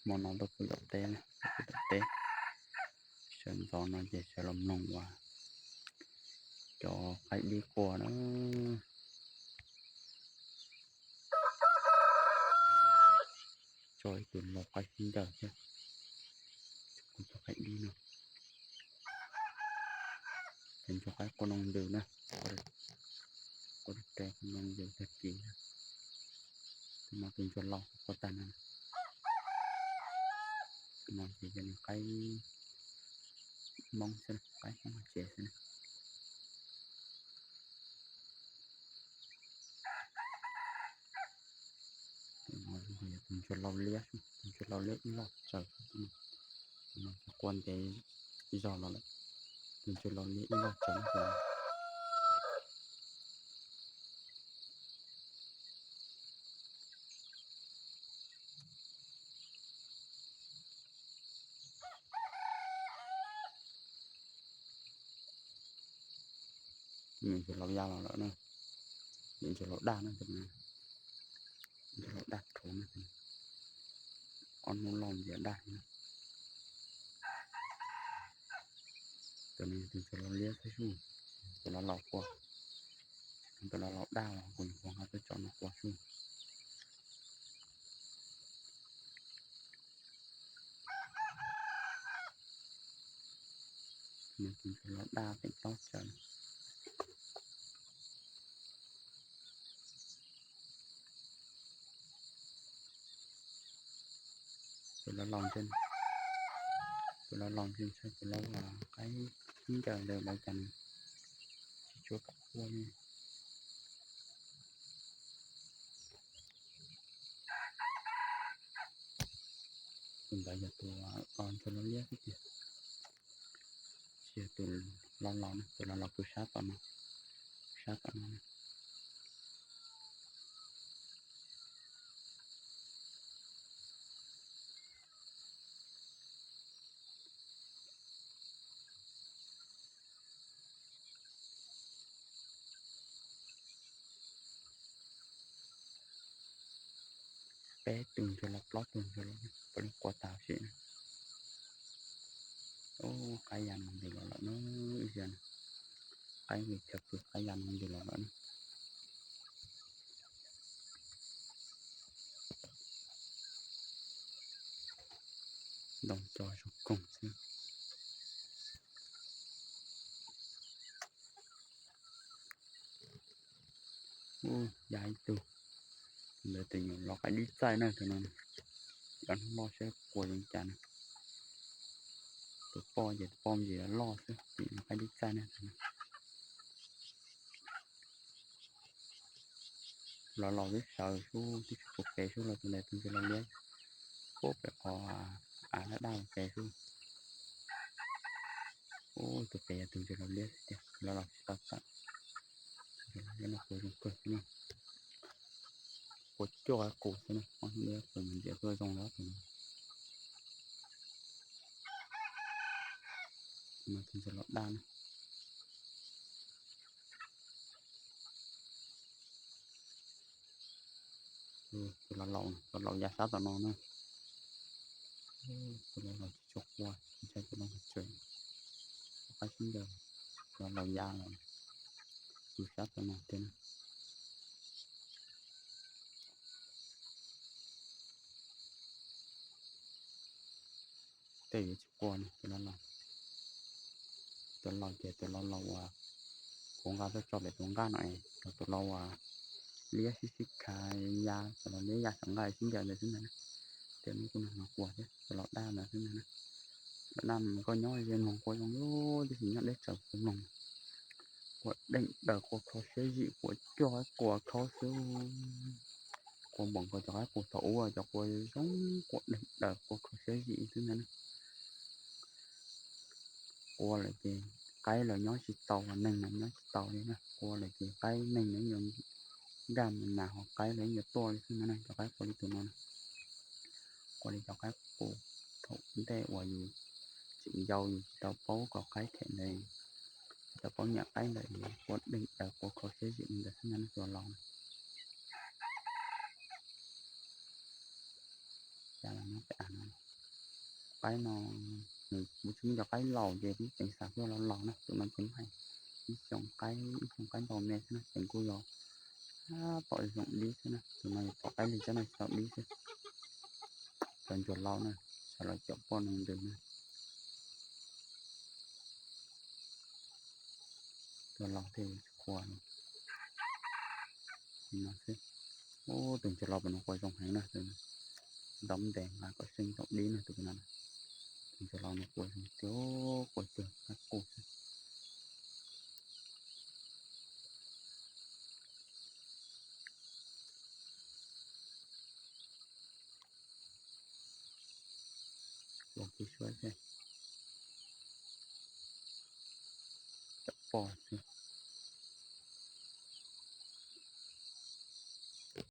Hmo no tuaj pw tom teb na, tuaj pw tom teb. Sawv ntxov no ces sawv los mloog uas cov qaib dib quaj na. Tso ib tug lau qaib sib ncaws thiab, kuv cov qaib dib no, ces ntsuag qaib quaj noo ntws na, quaj, quaj ntws tag kis na. Tus no tus ntsuag lau quaj tag na. Tus no ces yog nws qaib Hmoob xwb, qaib Hmoob hauv tsev xwb na. Tus no yog tus ntsuag lau liab, tus ntsuag lau liab ib loj tsawv. Tus no quaj ntev zog los lawm, tus ntsuag lau liab ib loj tsawv no. Nws ntsuag lau ya los lawm na, nws ntsuag lau daj na, ntsuag lau daj rhuav na, ob hnub loj ntxias daj na. Tus no tus ntsuag lau liab xwb, tus no lau quaj, tus no lau daj los kuv nyuam qhuav nqa tuaj tso no quaj xwb. Nws tus ntsuag lau daj teem tob tsawv. Tus lau laus ntse, tus lau laus ntse ntshai tus lau qaib sib ncaws ntawd lawv cas nws tsis tshua kam quaj li. Tus ntawd yog tus ntsuag lau liab xwb tiag, tsis yog tus lau laus na, tus lau laus pw sab tom no, sab tom no na. Peb tug ntsuag lau, plaub tug ntsuag lau, puav leej quaj tas sim na. Ub, qaib ya no ntws los lawm na, ib zaug na, qaib vim chaw pw qaib ya no ntws los lawm na. Ntoo co zoo koog xwb. Ub, ya ib tug, ntawd tus nyuam los qaib dib txaij na tus no, cov hnub loj saib quaj zoo cas na. Tus poj ces tus poj ntsis loj xwb, tus nyuam qaib dib txaij na tus no. Los laus twb sawv sub twb tsis pub kev sub los tus ntawd tus ntsuag lau liab, pub pem qhov av daj daj ua kev sub. Ub, tus pem yog tus ntsuag lau liab tiag, los laus tsis tau txawm. Tus ntsuag lau liab no quaj zoo kawg xwb na. Quaj cuaj qus xwb na, ob hnub liab qus mus ntxias tuaj zoo lawm tus no. Tus no tus ntsuag lau daj na. Tus los laus, los laus ya sab tom no na. Tus los laus tsis tshua quaj, ntshai tus no mus tsev. Qaib sib ncaws, los laus ya los, tus sab tom no tiag na. Tej yuav tsis quaj na, tus los laus, tus laus ces tus los laus uas kuv nqa tuaj tso pem tus nqaj no es, tus laus uas liab sib sib kha ya, tus laus liab ya saum nqaj sib ncaws ntawd xwb ntag na. Ces hnub kuj no quaj thiab, tus laus daj ntawd xwb ntag na. Laus daj mas koj nyob ze mloog quaj zoo lub, tab sis nyob deb tsawv kuv mloog quaj deeg daws quaj kho siab zim, quaj coj qaib qua khaub xwb. Quaj npaum nkaus cov qaib qus thaum ub, cov qua zoo quaj deeg daws quaj kho siab zim xwb ntag na. Qua lawm ces qaib los nyob tsis tau, neeg los nyob tsis tau li na. Qua lawm ces qaib neeg los yuav nkag mus nas, ho qaib los yuav tuaj li xwb ntag na, cov qaib qua li tus no na. Qua li cov qaib qus thaum ntej uas yus tseem yau yus tsis tau paub kom qaib them ntawd, tsis tau paub nyiam qaib ntawd, qua deeg daws qua kho siab zim li ntawd xwb ntag na tus laus na. Cas los Qaib no nws kuj tsis muaj cov qaib laus ces peb tseem xav coj los laus na, tus no ces muaj ib xyoos qaib, ib xyoos qaib ntau me xwb na, tseem kuj yog pom zoo dib xwb na, tus no yog pom qaib li cov no tsis tau dib xwb. Cov ntsuag laus na, xav los caum poj no ntws na. Tus laus thiaj tsis qua li no xwb. Ub, tus ntsuag laus puas no qua zoo heev na, tus ntau ntes mas kom seej tau dib na tus no. Tus ntsuag laus no qua zoo tiag, qua cuag qab qus xwb. Los kiag suab seb. Cov poj xwb.